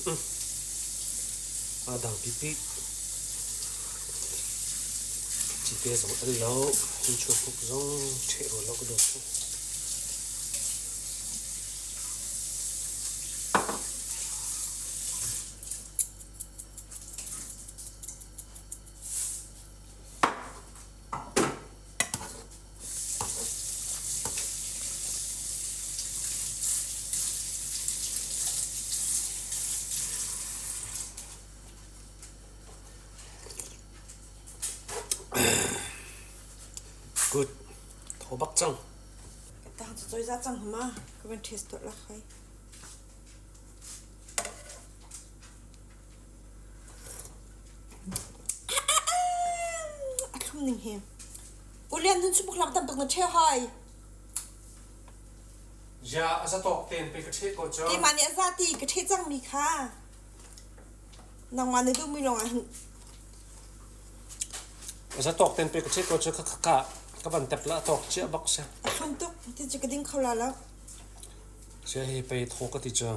A dang pipi. Cite zong an lo. Chunchuan huk zong ṭheh rua lo ka dawt cu. Good. Thaw bak cang. Tang cu cawizah cang hma ka van test tuah lak hai. A thlum ning hi. Ulian hun chu buk tam tuk na ṭheu hai. Ja, a za tawk ten pe ka ṭheh ko cu. Keimah nih a za ti ka ṭheh cangmi kha. Nangmah na duhmi lawng ah hin. A za tawk ten pe ka ṭheh ko cu ka ka ka van tep la tawk cia bak si. A thlum tuk ti cu ka ding kho la lo. Sia hi pei thaw ka ti cu.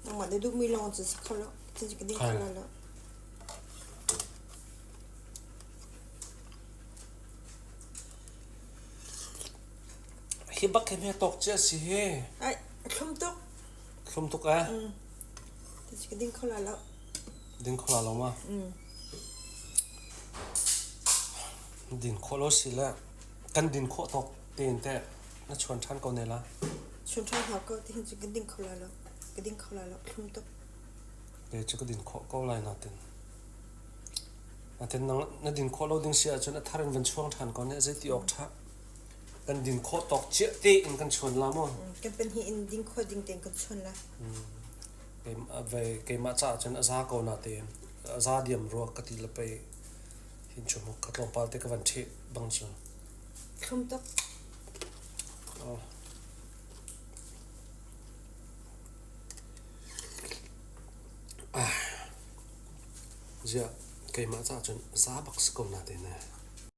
Nangmah na duhmi lawng cu sa kho lo. Ti cu ka ding kho la lo. Hi bak hi hme tawk cia si hi. Ai, a thlum tuk. Thlum tuk eh? Mm. Ti cu ka ding kho la lo. Ding kho la lo ma? Mm. Din khawh lo si le kan din khawh tawk tein teh na chuan ṭhan ko ne la. Chuan ṭhan hau ko ti hin cu ka ding kho la lo. Ka ding kho la lo. Thlum tuk. Te cu ka din khawh ko lai natin. Natin nang na din khawh lo ding si ahcun a thar in van chuang ṭhan ko ne zeiti awk ṭha. Kan din khawh tawk cia tein kan chuan la maw? Kan pahnih in ding khawh ding tein kan chuan la. Keimah caah cun a za ko natein a za diam rua ka ti le pei hin cu mu ka tlawmpal te ka van ṭheh bang cu. Thlum tuk. Oh. Ah. Ziah keimah caah cun za bak si ko natein.